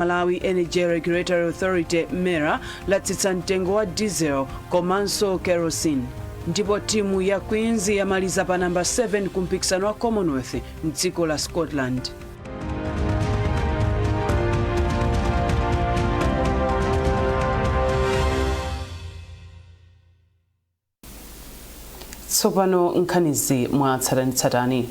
Malawi Energy Regulatory Authority, MERA, latsitsa mtengo wa diesel komanso kerosene. Ndipo timu ya Queens yamaliza pa namba 7 ku mpikisano wa Commonwealth mdziko la Scotland. Tsopano nkhanizi mwatsatanetsatane.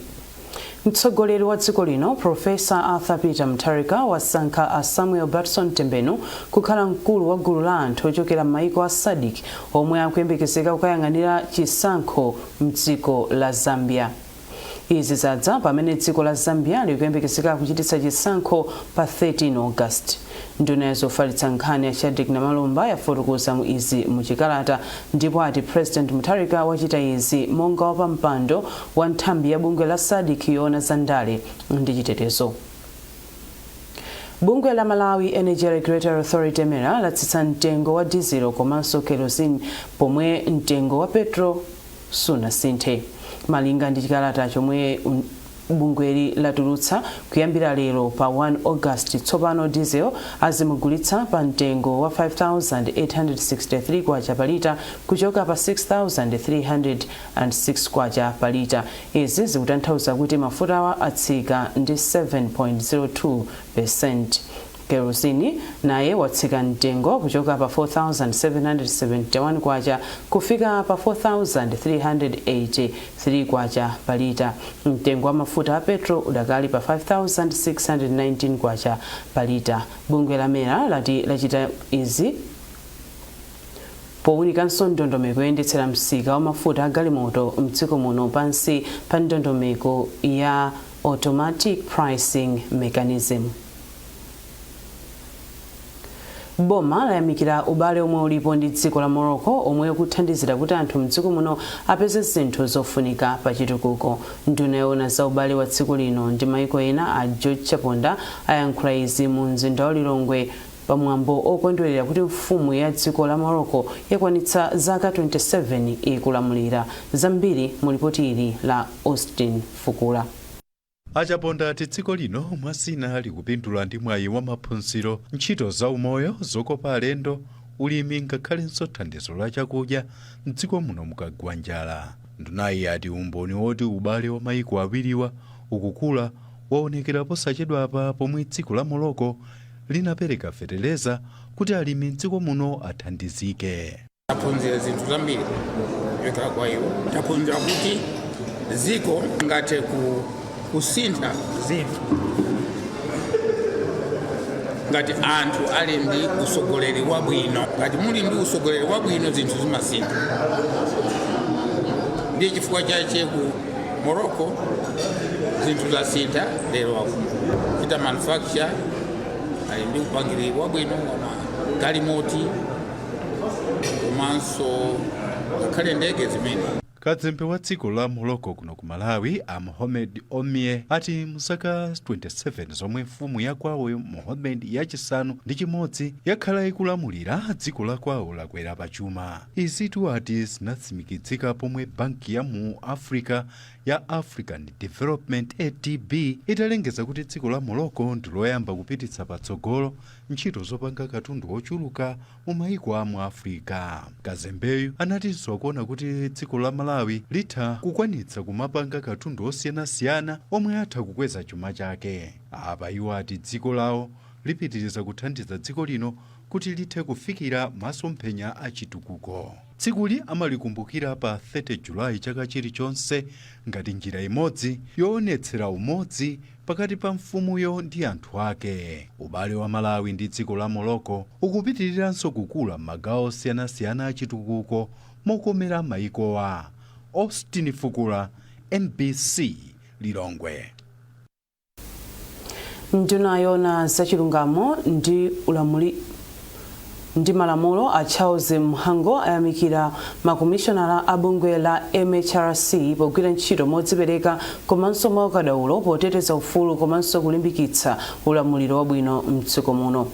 Mtsogoleri wa dziko lino, Professor Arthur Peter Mutharika, wasankha a Samuel Batson Tembenu kukhala mkulu wa gulu la anthu ochokera m'mayiko a SADC omwe akuyembekezeka kukayang'anira chisankho mdziko la Zambia. Izi zadza pamene dziko la Zambia likuyembekezeka kuchititsa chisankho pa 13 August. Nduna ya zofalitsa nkhani a Shadric Namalomba yafotokoza mu izi mu chikalata ndipo ati President Mutharika wachita izi monga wapampando wa nthambi ya bungwe la SADC yoona za ndale ndi chitetezo. Bungwe la Malawi Energy Regulatory Authority, MERA, latsitsa mtengo wa dizilo komanso kerosene pomwe mtengo wa petrol sunasinthe. Malinga ndi chikalata chomwe bungweli latulutsa, kuyambira lero pa 1 August, tsopano diesel azimugulitsa pa mtengo wa 5863 kwacha pa lita kuchoka pa 6306 kwacha pa lita. Izi zikutanthauza kuti mafutawa atsika ndi 7.02%. Kerosene naye watsika mtengo kuchoka pa 4771 kwacha kufika pa 4383 kwacha pa lita. Mtengo wa mafuta a petrol udakali pa 5619 kwacha pa lita. Bungwe la MERA lati lachita izi powunikanso ndondomeko yoyendetsera msika wa mafuta a galimoto mdziko muno pansi pa ndondomeko ya Automatic Pricing Mechanism. Boma layamikira ubale omwe ulipo ndi dziko la Morocco omwe ukuthandizira kuti anthu mdziko muno apeze zinthu zofunika pa chitukuko. Nduna yoona za ubale wa dziko lino ndi maiko ena, a George Chaponda, ayankhula izi mu mzinda wa Lilongwe pamwambo okondwerera kuti mfumu ya dziko la Morocco yakwanitsa zaka 27 ikulamulira. Zambiri mu lipoti ili la Austin Fukula. A Chaponda ati dziko lino mwazina likupindula ndi mwayi wa maphunziro, ntchito za umoyo, zokopa alendo, ulimi ngakhalenso thandizo la chakudya mdziko muno mukagwa njala. Ndunayi yati umboni woti ubale wa mayiko awiriwa ukukula waonekera posachedwapa pomwe dziko la Morocco linapereka feteleza kuti alimi mdziko muno athandizike. Taphunzira zinthu zambiri kuchokera kwa iwo. Taphunzira kuti dziko lingathe kusintha zinthu ngati anthu ali ndi usogoleri wabwino. Ngati muli ndi usogoleri wabwino, zinthu zimasintha. Ndiye chifukwa chache ku Morocco zinthu zasintha. Lero akuchita manufacture, ali ndi upangiri wabwino wa magalimoti komanso ngakhale ndege zimene. Kazembe wa dziko la Morocco kuno ku Malawi, a Mohamed Omie, ati mzaka 27 zomwe mfumu ya kwawo Mohamed yachisanu ndi chimodzi yakhala ikulamulira, dziko la kwawo lakwera pachuma. Izitu ati zinatsimikizika pomwe banki ya mu Africa ya African Development, ADB, italengeza kuti dziko la Morocco ndi loyamba kupititsa patsogolo ntchito zopanga katundu wochuluka mu mayiko a mu Africa. Kazembeyu anatinso akuona kuti dziko la Malawi litha kukwanitsa kumapanga katundu osiyanasiyana omwe atha kukweza chuma chake. Apa iwo ati dziko lawo lipitiriza kuthandiza dziko lino kuti lithe kufikira masomphenya a chitukuko. Tsikuli amalikumbukira pa 30 Julayi chaka chilichonse ngati njira imodzi yoonetsera umodzi pakati pa mfumuyo ndi anthu ake. Ubale wa Malawi ndi dziko la Morocco ukupitiriranso kukula m'magawo osiyanasiyana a chitukuko mokomera mayikowa. Austin Fukula, MBC, Lilongwe. Nduna yoona zachilungamo ndi ulamuli ndi malamulo, a Charles Mhango, ayamikira makomishonala a bungwe la MHRC pogwira ntchito modzipereka komanso mwaukadaulo poteteza ufulu komanso kulimbikitsa ulamuliro wabwino mdziko muno.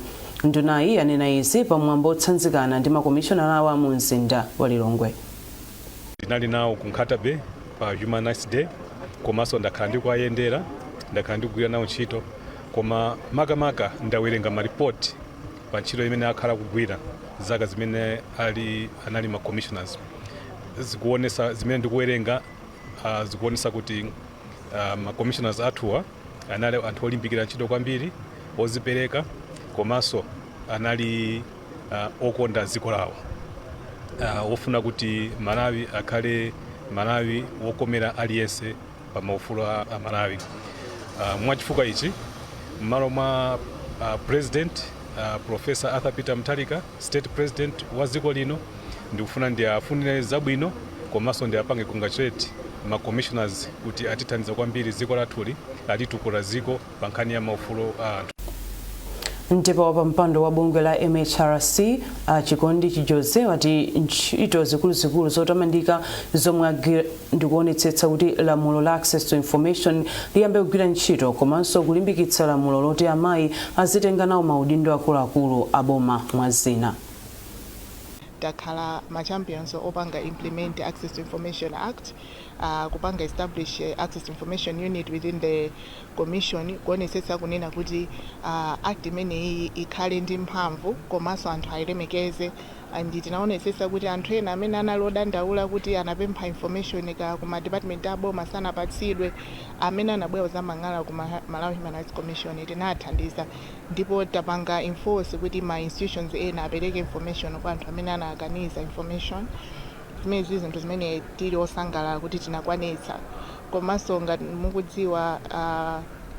Ndunayi yanena izi pamwambo otsanzikana ndi makomishonalawa mu mzinda wa Lilongwe. Ndinali nawo ku Nkhata Bay pa Human Rights Day, komanso ndakhala ndikuwayendera, ndakhala ndikugwira nawo ntchito. Koma makamaka ndawerenga maripoti pa ntchito imene akhala kugwira zaka zimene anali ma commissioners. Zikuonesa zimene ndikuwerenga, zikuonesa kuti ma commissioners athuwa anali anthu olimbikira ntchito kwambiri, ozipereka, komanso anali okonda dziko lawo, wofuna kuti Malawi akhale Malawi wokomera aliyense pa maufulu a Malawi. Mwachifukwa ichi, m'malo mwa President Professor Arthur Peter Mutharika, State President wa dziko lino, ndikufuna ndiafunire zabwino komanso ndiapange congratulate ma commissioners kuti atithandiza kwambiri dziko lathuli, atitukula dziko pa nkhani ya maufulu a anthu. Ndipo wapampando wa bungwe la MHRC, Chikondi Chijoze, wati ntchito zikuluzikulu zotamandika zomwe agwira ndikuonetsetsa kuti lamulo la Access to Information liyambe kugwira ntchito, komanso kulimbikitsa lamulo loti amayi azitenga nawo maudindo akuluakulu aboma, mwa zina. Takhala ma champions opanga implement Access to Information Act, kupanga establish Access to Information Unit within the commission, kuonetsetsa kunena kuti act imeneyi ikhale ndi mphamvu komanso anthu ayilemekeze. And tinaonetsetsa kuti anthu ena amene anali odandaula kuti anapempha information ka kuma department aboma sanapatsidwe, amene anabwera kuzamang'ala ku Malawi Human Rights Commission, tinathandiza ndipo tapanga enforce kuti ma institutions ena apereke information kwa anthu amene anakaniza information. Zimene zili zinthu zimene tili osangalala kuti tinakwanitsa. Komanso ngati mukudziwa,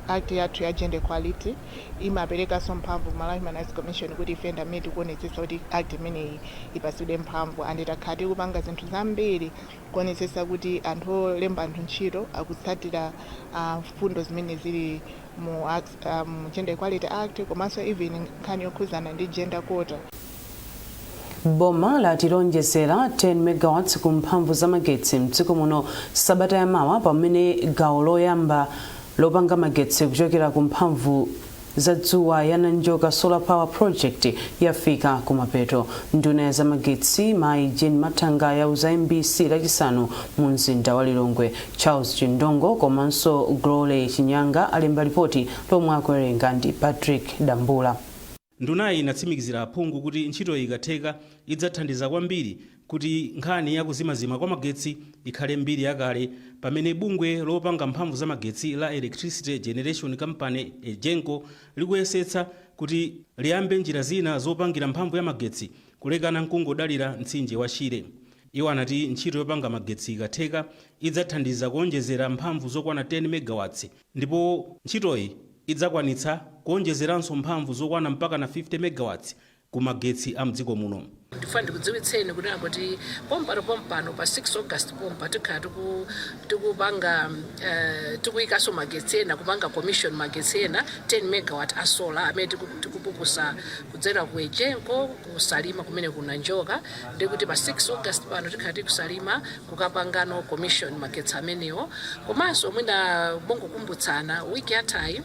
act yathu ya gender equality imaperekanso mphamvu ku Malawi Human Rights Commission kuti ife ndamene tikuonetsetsa kuti act imeneyi ipatsidwe mphamvu. And takhala tikupanga zinthu zambiri kuonetsetsa kuti anthu olemba anthu ntchito akutsatira mfundo zimene zili mu Gender Equality Act, komanso even nkhani yokhuzana ndi gender quota. Boma lati lonjezera 10 megawatts ku mphamvu za magetsi mdziko muno sabata yamawa, pamene gawo loyamba lopanga magetsi kuchokera ku mphamvu za dzuwa ya Nanjoka Solar Power Project yafika kumapeto. Nduna ya zamagetsi, Mayi Jean Mathanga, yauza MBC Lachisanu mu mzinda wa Lilongwe. Charles Chindongo komanso Glole Chinyanga alemba ripoti lomwe akuwerenga ndi Patrick Dambula. Ndunayi inatsimikizira aphungu kuti ntchito ikatheka idzathandiza kwambiri kuti nkhani yakuzimazima kwa magetsi ikhale mbiri yakale, pamene bungwe lopanga mphamvu za magetsi la Electricity Generation Company, EGENCO, likuyesetsa kuti liyambe njira zina zopangira mphamvu ya magetsi kulekana nkungodalira mtsinje wa Shire. Iwo anati ntchito yopanga magetsi ikatheka idzathandiza kuonjezera mphamvu zokwana 10 megawatts, ndipo ntchitoyi idzakwanitsa kuonjezeranso mphamvu zokwana mpaka na 50 megawatts ku magetsi a mdziko muno. Ndifuna ndikudziwitseni kunena kuti pompano pompano pa 6 August pompa tikhala tikupanga, tikuyikanso magetsi ena, kupanga commission magetsi ena 10 megawatt a solar amene tikupukusa kudzera ku EGENCO kuSalima kumene kuna Njoka. Ndikuti pa 6 August pano tikhala tikuSalima kukapangano commission magetsi amenewo. Komanso mwina mongokumbutsana, wiki yathayi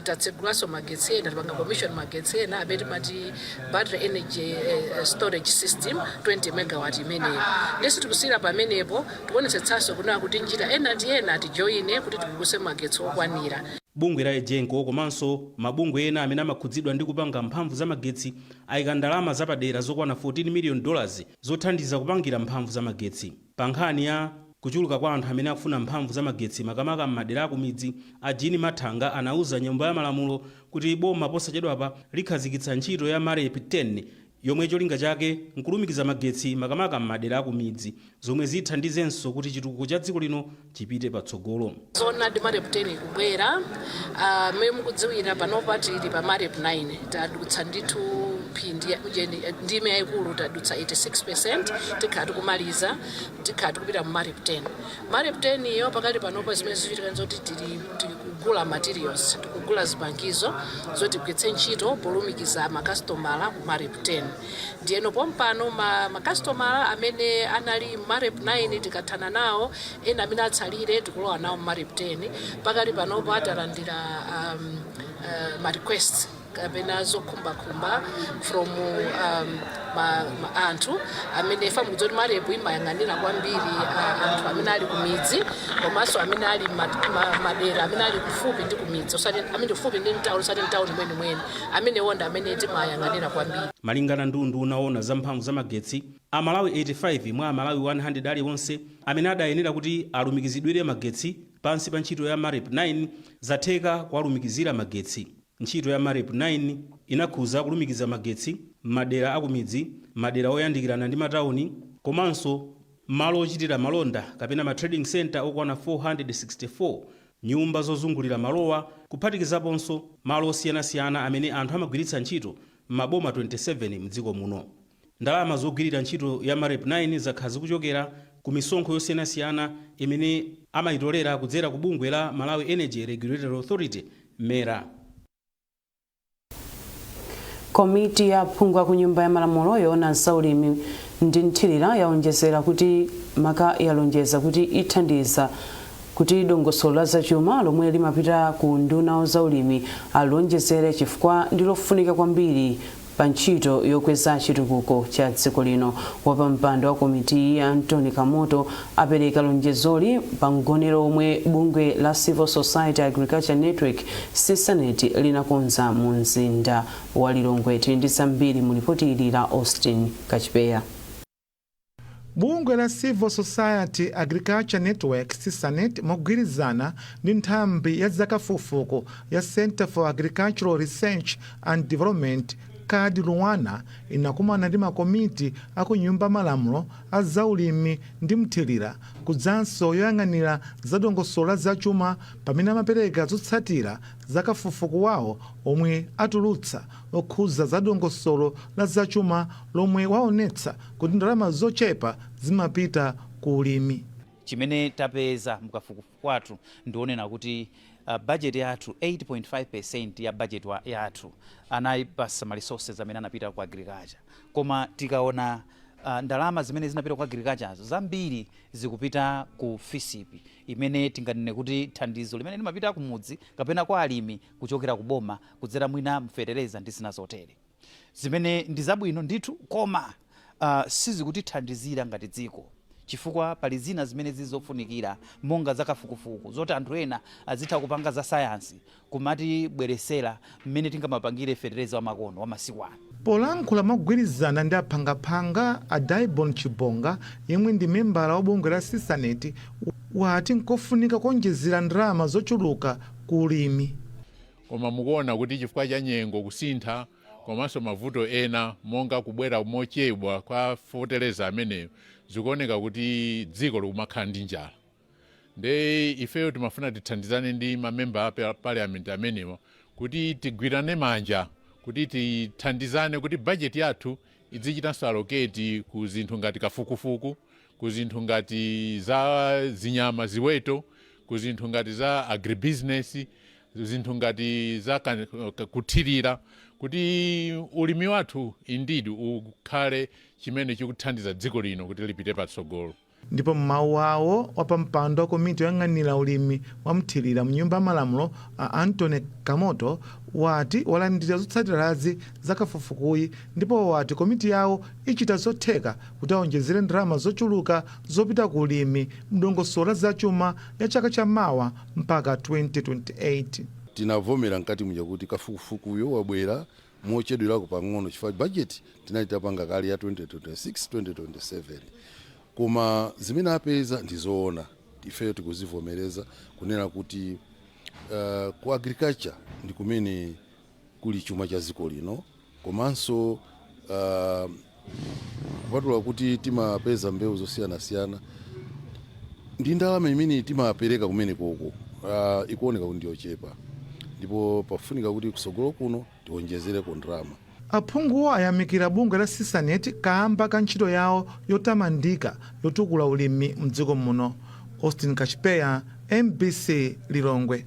tatsegulanso magetsi ena, tapanga commission magetsi ena amene timati battery energy storage system, 20 megawatt imeneyo. Ndiye tikusiyira pamenepo, tikuonetsetsanso kunena kuti njira ena ndi ena tijoyine kuti tipukuse magetsi okwanira. Bungwe la EGENCO komanso mabungwe ena amene amakhudzidwa ndi kupanga mphamvu za magetsi ayika ndalama zapadera zokwana $14 million zothandiza kupangira mphamvu za magetsi. Pa nkhani ya kuchuluka kwa anthu amene akufuna mphamvu za magetsi, makamaka m'madera akumidzi, a Jean Mathanga anauza Nyumba ya Malamulo kuti boma posachedwapa likhazikitsa ntchito ya MAREP 10, yomwe cholinga chake nkulumikiza magetsi makamaka m'madera akumidzi, zomwe zithandizenso kuti chitukuko cha dziko lino chipite patsogolo. Zoonadi, MAREP 10 ikubwera. Mmene mukudziwira, panopa tili pa MAREP 9. Tadutsa ndithu mphindi ndime yayikulu, tadutsa 86. Tikhala tikumaliza, tikhala tikupita mu MAREP 10. MAREP 10 iyo, pakali panopa zimene zichitika nzoti tili tikugula materials, tikugula zipangizo zoti tigwiritse ntchito polumikiza makasitomala ku MAREP 10. Ndiyeno pompano makasitomala amene anali MAREP 9 tikathana nawo, ena amene atsalire tikulowa nawo MAREP 10. Pakali panopa talandira ma requests Kapena zokhumbakhumba from anthu amene ife mukudziwa kuti MAREP imayang'anira kwambiri anthu amene ali kumidzi, komanso amene ali madera amene ali kufupi ndi kumidzi, osati amene kufupi ndi mtawuni, osati mtawuni mwenimweni. Amenewo ndi amene timayang'anira kwambiri. Malingana ndi unduna owona za mphamvu za magetsi, Amalawi 85 mwa Amalawi 100 aliwonse amene adayenera kuti alumikizidwire magetsi pansi pa ntchito ya MAREP 9 zatheka kuwalumikizira magetsi. Ntchito ya MAREP 9 inakhuza kulumikiza magetsi madera akumidzi, madera oyandikirana ndi matawuni, komanso malo ochitira malonda kapena ma trading center okwana 464, nyumba zozungulira malowa, kuphatikizaponso malo osiyanasiyana amene anthu amagwiritsa ntchito m'maboma 27 mdziko muno. Ndalama zogwirira ntchito ya MAREP 9 zakhala zikuchokera ku misonkho yosiyanasiyana imene amayitolera kudzera ku bungwe la Malawi Energy Regulatory Authority, MERA. Komiti ya aphungu ku Nyumba ya Malamulo yoona zaulimi ndi nthirira yaonjezera kuti maka yalonjeza kuti ithandiza kuti dongosolo la zachuma lomwe limapita ku nduna zaulimi alonjezere, chifukwa ndi lofunika kwambiri pa ntchito yokweza chitukuko cha dziko lino. Wapampando wa komitiyi, Anthony Kamoto, apereka lonjezoli pa mgonero omwe bungwe la Civil Society Agriculture Network, CISANET, linakonza mu mzinda wa Lilongwe. Tili ndi zambiri mu ripoti ili la Austin Kachipeya. Bungwe la Civil Society Agriculture Network, CISANET, mogwirizana ndi nthambi ya zakafukufuku ya Center for Agricultural Research and Development, CARD LUANAR, inakumana ndi makomiti aku Nyumba Malamulo a zaulimi ndi mthirira kudzanso yoyang'anira zadongosolo la zachuma, pamene amapereka zotsatira zakafukufuku wawo omwe atulutsa okhuza za dongosolo la zachuma lomwe waonetsa kuti ndalama zochepa zimapita ku ulimi. Chimene tapeza mukafukufuku kwathu ndionena kuti budget yathu, 8.5% ya budget yathu anayipasa ma resources amene anapita ku agriculture, koma tikaona ndalama zimene zinapita ku agriculture zambiri zikupita ku FISP, imene tinganene kuti thandizo limene limapita kumudzi kapena kwa alimi kuchokera ku boma kudzera mwina mfetereza ndi zina zotere, zimene ndi zabwino ndithu, koma sizikutithandizira ngati dziko, chifukwa pali zina zimene zizofunikira monga zakafukufuku zoti anthu ena azitha kupanga za sayansi kumatibweresera mmene tingamapangire fetereza wamakono wamasiku ano. Polankhula mogwirizana ndi aphangaphanga, a Daibon Chibonga, yemwe ndi membala wa bungwe la CISANET, wati nkofunika kuonjezera ndalama zochuluka ku ulimi. Koma mukuona kuti chifukwa cha nyengo kusintha komanso mavuto ena monga kubwera mochedwa kwa fetereza ameneyo, zikuoneka kuti dziko likumakhala ndi njala. Nde ifeyo timafuna tithandizane ndi mamemba a parliament amenewa kuti tigwirane manja kuti tithandizane kuti bajeti yathu idzichitanso allocate ku zinthu ngati kafukufuku, ku zinthu ngati za zinyama, ziweto, ku zinthu ngati za agribusiness, zinthu ngati za kuthirira, kuti ulimi wathu indeed ukhale chimene chikuthandiza dziko lino kuti lipite patsogolo. Ndipo m'mawu awo, wapampando wa komiti yoyang'anira ulimi wa mthirira mnyumba ya malamulo, a Anthony Kamoto, wati walandira zotsatirazi za kafukufukuyi, ndipo wati komiti yawo ichita zotheka kuti aonjezere ndalama zochuluka zopita ku ulimi mdongosolo la zachuma ya chaka chammawa mpaka 2028. Tinavomera mkati muja kuti kafukufukuyo wabwera mochedwerako pang'ono, chifukwa budget tinali tapanga kale ya 2026 2027, koma zimene apeza ndizoona. Ifeyo tikuzivomereza kunena kuti ku agriculture ndi kumene kuli chuma cha dziko lino, komanso kupatula kuti timapeza mbewu zosiyanasiyana ndi ndalama imene timapereka kumene koko, ikuoneka kuti ndiyochepa, ndipo pafunika kuti kusogolo kuno tionjezereko ndalama. Aphunguwo ayamikira bungwe la CISANET kamba ka ntchito yawo yotamandika yotukula ulimi mdziko muno. Austin Kachipeya, MBC, Lilongwe.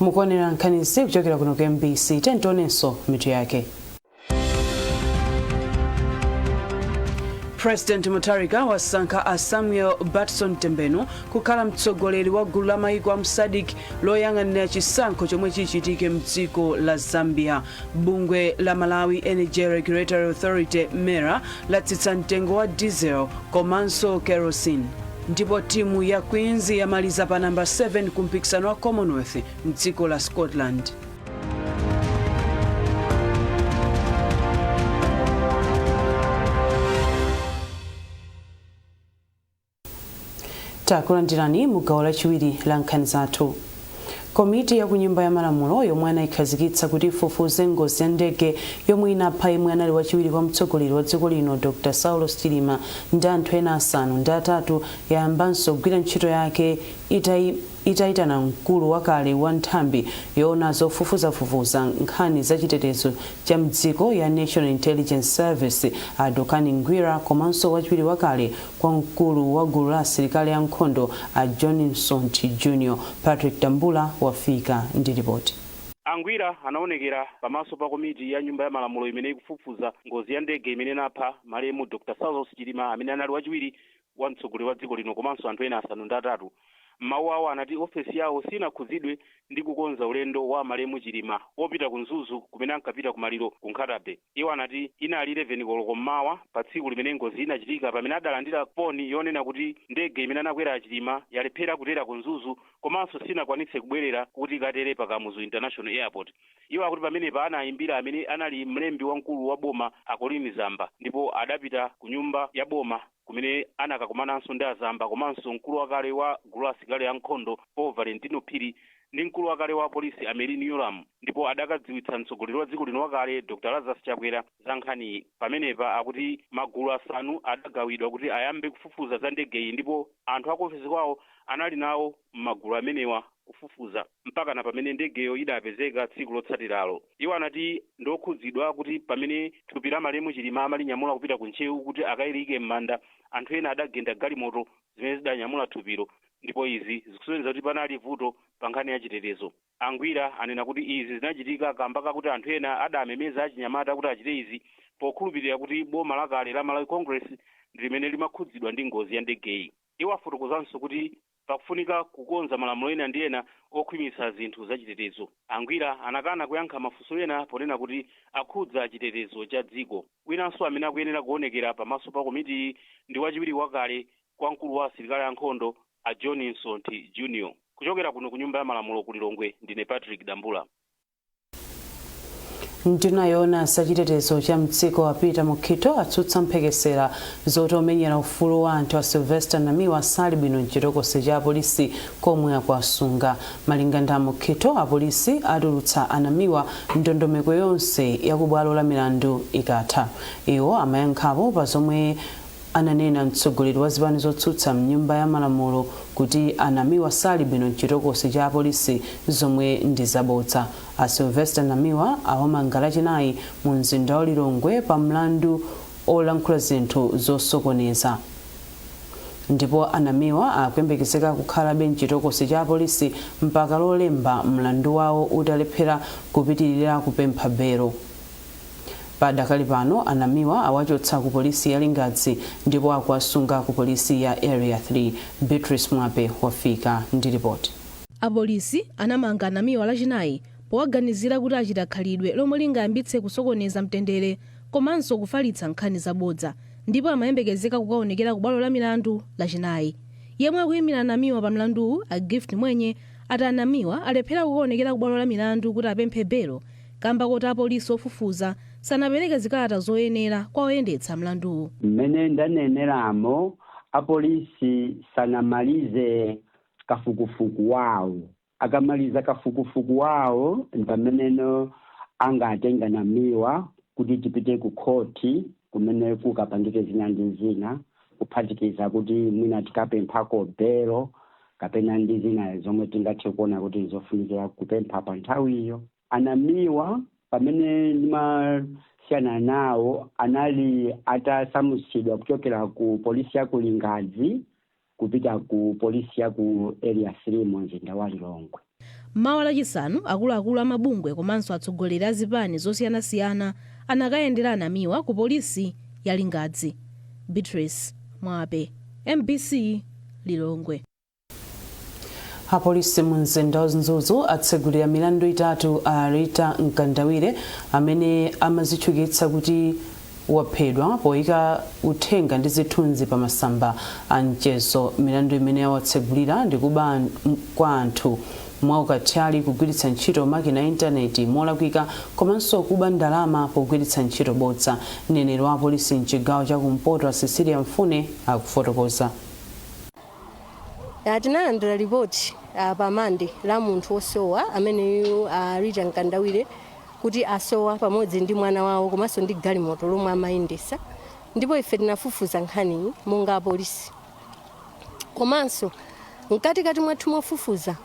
Mukuonera nkhanizi kuchokera kuno ku MBC. Tionenso mitu yake. President Mutharika wasankha a Samuel Batson Tembenu kukhala mtsogoleri wa gulu la maiko a mu SADC loyang'anira chisankho chomwe chichitike mdziko la Zambia. Bungwe la Malawi Energy Regulatory Authority, MERA, latsitsa mtengo wa diesel komanso kerosene. Ndipo timu ya Queens yamaliza pa namba 7 ku mpikisano wa Commonwealth mdziko la Scotland. Takulandirani mu gawo lachiwiri la nkhani zathu. Komiti ya ku Nyumba ya Malamulo yomwe anayikhazikitsa kuti ifufuze ngozi ya ndege yomwe inapha yemwe anali wachiwiri kwa mtsogoleri wa dziko lino Dr Saulos Chilima ndi anthu ena 8 yayambanso kugwira ntchito yake itayitana mkulu wakale wa nthambi yoona zofufuzafufuza nkhani za chitetezo cha mdziko ya National Intelligence Service a Dokani Ngwira komanso wachiwiri wakale kwa mkulu wa gulu la asilikali ankhondo a John Msonthi Jr. Patrick Dambula wafika ndi ripoti. A Ngwira anaonekera pamaso pa komiti ya Nyumba ya Malamulo imene ikufufuza ngozi ya ndege imene inapha malemu Dr Saulos Chilima amene anali wachiwiri wa mtsogoleri wa dziko lino komanso anthu ena 8. M'mawu awo anati ofesi yawo sinakhudzidwe ndi kukonza ulendo wa malemu Chilima wopita ku Mzuzu kumene ankapita ku maliro ku Nkhata Bay. Iwo anati inali 11 koloko mmawa pa tsiku limene ngozi inachitika pamene adalandira foni yonena kuti ndege imene anakwera a Chilima yalephera kutera ku Mzuzu komanso sinakwanitse kubwerera kuti ikatere pa Kamuzu International Airport. Iwo akuti pamenepa anayimbira amene anali mlembi wamkulu wa boma a Colleen Zamba ndipo adapita ku nyumba ya boma kumene anakakumananso ndi a Zamba komanso mkulu wakale wa gulu la asilikali ankhondo Paul Valentino Phiri ndi mkulu wakale wa polisi a Merlyne Yolamu ndipo adakadziwitsa mtsogoleri wa dziko lino wakale Dr Lazarus Chakwera za nkhaniyi. Pamenepa akuti magulu 5 adagawidwa kuti ayambe kufufuza za ndegeyi ndipo anthu aku ofesi kwawo anali nawo m'magulu amenewa kufufuza mpakana pamene ndegeyo idapezeka tsiku lotsatiralo. Iwo anati ndokhudzidwa kuti pamene thupi la malemu Chilima amalinyamula kupita ku Ntcheu kuti akayilike m'manda, anthu ena adagenda galimoto zimene zidanyamula thupilo ndipo izi zikusonyeza kuti panali vuto pa nkhani ya chitetezo. A Ngwira anena kuti izi zinachitika kamba kakuti anthu ena adamemeza achinyamata kuti achite izi pokhulupirira kuti boma lakale la Malawi Congress ndi limene limakhudzidwa ndi ngozi ya ndegeyi. Iwo afotokozanso kuti pakufunika kukonza malamulo ena ndi ena okhwimitsa zinthu zachitetezo. A Ngwira anakana kuyankha mafunso ena ponena kuti akhudza chitetezo cha dziko. Winanso amene akuyenera kuonekera pamaso pa komitiyi ndi wachiwiri wakale kwa mkulu wa asilikali ankhondo a John Msonthi Jr. Kuchokera kuno ku Nyumba ya Malamulo ku Lilongwe, ndine Patrick Dambula. Nduna yoona zachitetezo cha mdziko a Peter Mukhito atsutsa mphekesera zoti omenyera ufulu wa anthu a Sylvester Namiwa sali bwino mchitokosi cha apolisi komwe akuwasunga. Malinga ndi a Mukhito, apolisi atulutsa a Namiwa ndondomeko yonse ya ku bwalo la milandu ikatha. Iwo amayankhapo pa zomwe ananena mtsogoleri wa zipani zotsutsa mnyumba ya malamulo kuti a Namiwa sali bwino mchitokosi cha apolisi zomwe ndi zabodza. A Sylvester Namiwa awamanga lachinayi mu mzinda wa Lilongwe pa mlandu olankhula zinthu zosokoneza ndipo a Namiwa akuyembekezeka kukhalabe mchitokosi cha apolisi mpaka lolemba mlandu wawo utalephera kupitilira kupempha belo. Padakali pano a Namiwa awachotsa ku polisi ya Lingadzi ndipo akuwasunga ku polisi ya Area 3. Beatrice Mwape wafika ndi ripoti. Apolisi anamanga a Namiwa lachinayi powaganizira kuti achita khalidwe lomwe lingayambitse kusokoneza mtendere komanso kufalitsa nkhani zabodza ndipo amayembekezeka kukaonekera ku bwalo la milandu lachinayi. Yemwe akuyimira a Namiwa pa mlanduwu, a Gift Mwenye, ati a Namiwa alephera kukaonekera ku bwalo la milandu kuti apemphe belo kamba koti apolisi ofufuza sanapereke zikalata zoyenera kwa oyendetsa mlanduwu. Mmene ndaneneramo, apolisi sanamalize kafukufuku wawo. Akamaliza kafukufuku wawo ndipameneno angatenga a Namiwa kuti tipite ku khoti kumene kukapangike zina ndi zina, kuphatikiza kuti mwina tikapemphako belo kapena ndi zina zomwe tingathe kuona kuti zofunikira kupempha pa nthawiyo. A Namiwa pamene ndimasiyana nawo anali atasamutsidwa kuchokera ku polisi ya ku Lingadzi kupita ku polisi ya ku Area 3 mu mzinda wa Lilongwe. Mawa lachisanu, akuluakulu a mabungwe komanso atsogoleri a zipani zosiyanasiyana anakayendera a Namiwa ku polisi ya Lingadzi. Beatrice Mwape, MBC, Lilongwe. Apolisi mu mzinda wa Mzuzu atsegulira milandu itatu a Rita Mkandawire amene amazitchukitsa kuti waphedwa poyika uthenga ndi zithunzi pa masamba a mchezo. Milandu imene awatsegulira ndi kuba kwa anthu mwaukathyali, kugwiritsa ntchito makina a intaneti molakwika komanso kuba ndalama pogwiritsa ntchito bodza. Mneneri wa apolisi mchigawo chakumpoto a Cecilia Mfune akufotokoza. Tinalandira ripoti pa Mande la munthu wosowa ameneyu Rita Mkandawire kuti asowa pamodzi ndi mwana wawo komanso ndi galimoto lomwe amayendesa. Ndipo ife tinafufuza nkhaniyi monga apolisi, komanso mkatikati mwathu mofufuza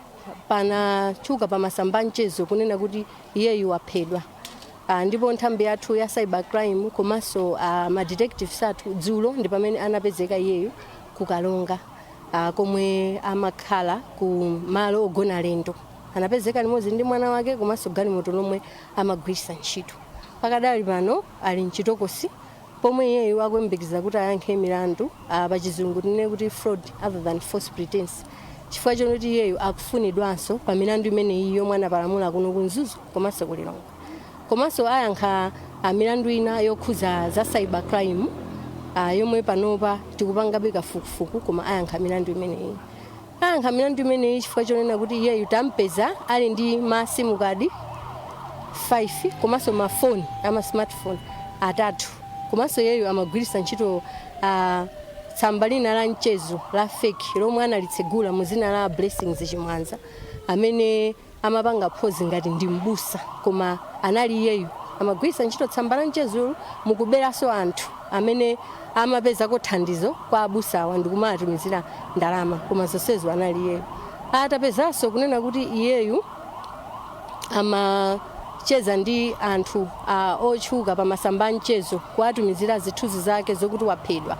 panatchuka pa masamba mchezo kunena kuti iyeyu waphedwa. Ndipo nthambi yathu ya cyber crime komanso ma detectives athu dzulo ndi pamene anapezeka iyeyu kukalonga komwe amakhala ku malo ogona alendo. Anapezeka limodzi ndi mwana wake komanso galimoto lomwe amagwiritsa ntchito. Pakadali pano ali mchitokosi pomwe iyeyu akuyembekeza kuti ayankhe milandu, pachizungu tinene kuti fraud other than false pretense, chifukwa chonoti iyeyu akufunidwanso pa milandu imeneyi yomwe anapalamula kuno ku Mzuzu komanso ku Lilongwe. Komanso ayankha milandu ina yokhuza za cyber crime yomwe panopa tikupangabe kafukufuku, koma ayankha milandu imeneyi. Ayankha milandu imeneyi chifukwa chonena kuti iyeyu tampeza ali ndi ma SIM card 5 komanso mafoni ama smartphone atatu, komanso iyeyu amagwiritsa ntchito tsamba lina la mchezo la fake lomwe analitsegula mu zina la Blessings Chimwanza amene amapanga pose ngati ndi mbusa, koma anali iyeyu amagwiritsa ntchito tsamba la mchezolo mukuberanso anthu amene amapezako thandizo kwa abusawa ndikumatumizira ndalama, koma zonsezo anali iyeyu. Atapezanso kunena kuti iyeyu amacheza ndi anthu otchuka pa masamba a mchezo kuwatumizira zithunzi zake zokuti waphedwa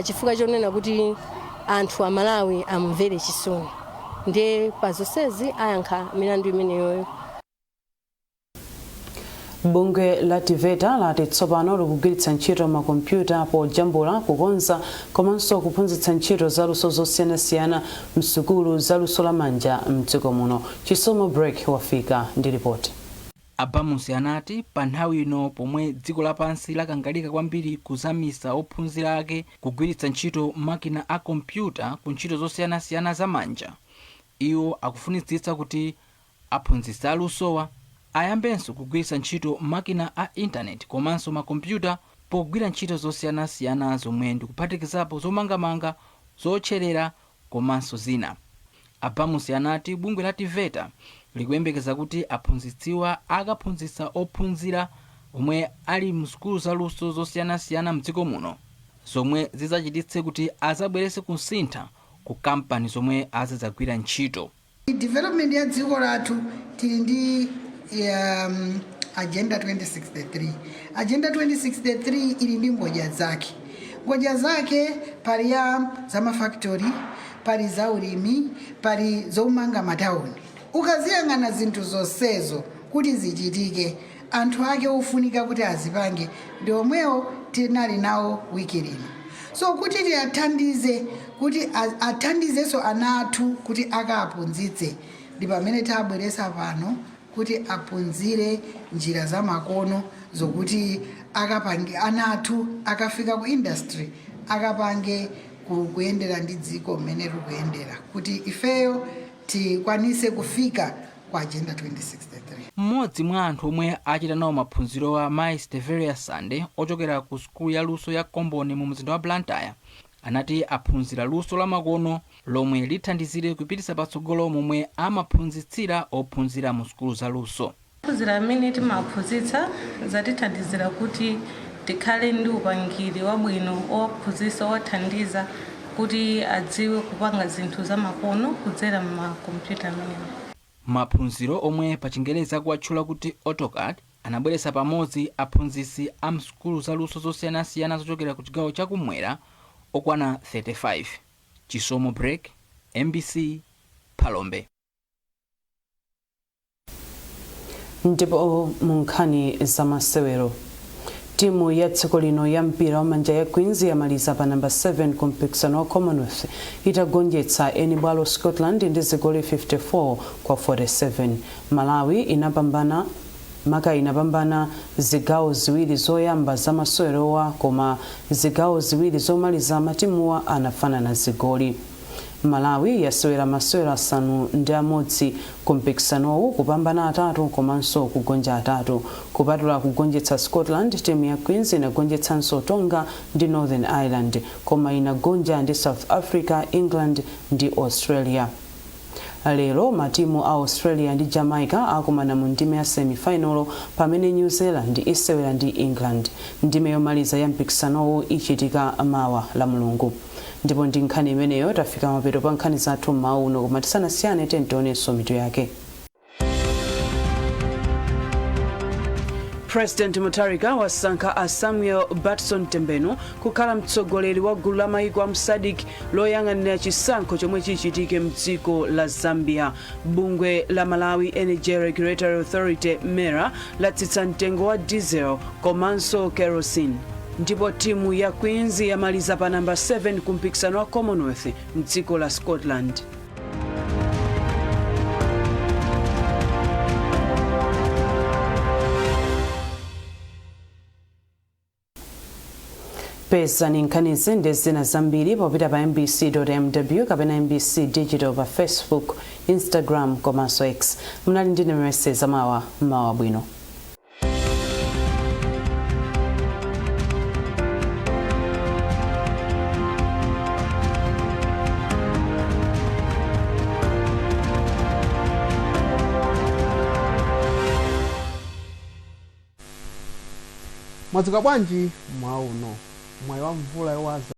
chifukwa chonena kuti anthu amalawi amumvere chisoni. Ndiye pa zonsezi ayankha milandu imeneyoyo. Bungwe la TEVETA lati tsopano likugwiritsa ntchito makompyuta pojambula, kukonza komanso kuphunzitsa ntchito zaluso zosiyanasiyana msukulu zaluso lamanja mdziko muno. Chisomo Break wafika ndi ripoti. Abamusi anati pa nthawi ino pomwe dziko lapansi lakangalika kwambiri kuzamisa ophunzira ake kugwiritsa ntchito makina a kompyuta ku ntchito zosiyanasiyana zamanja, iwo akufunitsitsa kuti aphunzitsi alusowa ayambenso kugwiritsa ntchito makina a intaneti komanso makompyuta pogwira ntchito zosiyanasiyana zomwe ndikuphatikizapo zomangamanga, zotcherera komanso zina. Abamusi anati bungwe la TEVETA likuyembekeza kuti aphunzitsiwa akaphunzitsa ophunzira omwe ali msukulu zaluso zosiyanasiyana mdziko muno, zomwe zidzachititse kuti azabweretse kusintha ku kampani zomwe azidzagwira ntchito. Development ya dziko lathu tili ndi Agenda 2063. Agenda 2063 ili ndi ngodya zake. Ngodya zake pali ya zamafactory, pali za ulimi, pali zomanga matawuni. Ukaziyang'ana zinthu zonsezo kuti zichitike, anthu ake ofunika kuti azipange ndi omwewo tinali nawo wiki lino. So kuti tiyathandize kuti athandizenso ana athu kuti akaphunzitse, ndi pamene tabweresa pano kuti aphunzire njira zamakono zokuti akapange ana athu akafika ku industry akapange kuyendera ndi dziko mmene tikuyendera kuti ifeyo tikwanise kufika ku Agenda 2063. Mmodzi mwa anthu omwe achita nawo maphunzirowa, Mai Steveria Sande ochokera ku sukulu ya luso ya Komboni mu mzinda wa Blantyre, anati aphunzira luso la makono lomwe lithandizire kupititsa patsogolo momwe amaphunzitsira ophunzira mu sukulu za luso. Phunzira amene timaphunzitsa zatithandizira kuti tikhale ndi upangiri wabwino owaphunzitsa, owathandiza kuti adziwe kupanga zinthu zamakono kudzera m'makompyuta amenewa. Maphunziro omwe pa Chingerezi akuwatchula kuti AutoCAD anabweretsa pamodzi aphunzitsi a msukulu zaluso zosiyanasiyana zochokera ku chigawo chakumwera okwana 35. Chisomo Break, MBC, Phalombe. Ndipo mu nkhani zamasewero, Timu ya dziko lino ya mpira wamanja ya Queens yamaliza pa namba 7 ku mpikisano wa Commonwealth itagonjetsa eni bwalo Scotland ndi zigoli 54 kwa 47. Malawi inapambana maka inapambana zigawo ziwiri zoyamba za masewerowa, koma zigawo ziwiri zomaliza matimuwa anafanana zigoli. Malawi yasewera masewero 6 ku mpikisanowu, kupambana atatu komanso kugonja atatu. Kupatula kugonjetsa Scotland, timu ya Queens inagonjetsanso Tonga ndi Northern Ireland, koma inagonja ndi South Africa, England ndi Australia. Lero matimu a Australia ndi Jamaica akumana mu ndime ya semifinal, pamene New Zealand isewera ndi England. Ndime yomaliza ya mpikisanowu ichitika mawa la Mulungu. Ndipo ndi nkhani imeneyo tafika mapeto pa nkhani zathu mmawa uno, koma tisanasiyane tionenso mitu yake. President Mutharika wasankha a Samuel Batson Tembenu kukhala mtsogoleri wa gulu la maiko a mu SADC loyang'anira chisankho chomwe chichitike mdziko la Zambia. Bungwe la Malawi Energy Regulatory Authority, MERA, latsitsa mtengo wa diesel komanso kerosene. Ndipo timu ya Queens yamaliza pa namba 7 ku mpikisano wa Commonwealth mdziko la Scotland. Pezani nkhanizi ndi zina zambiri popita pa mbc.mw kapena MBC Digital pa Facebook, Instagram komanso X. Mnali ndine Mercy Zamawa. Mawa bwino. Mwadzuka bwanji mmawa uno? Mwayi wa mvula yowaza.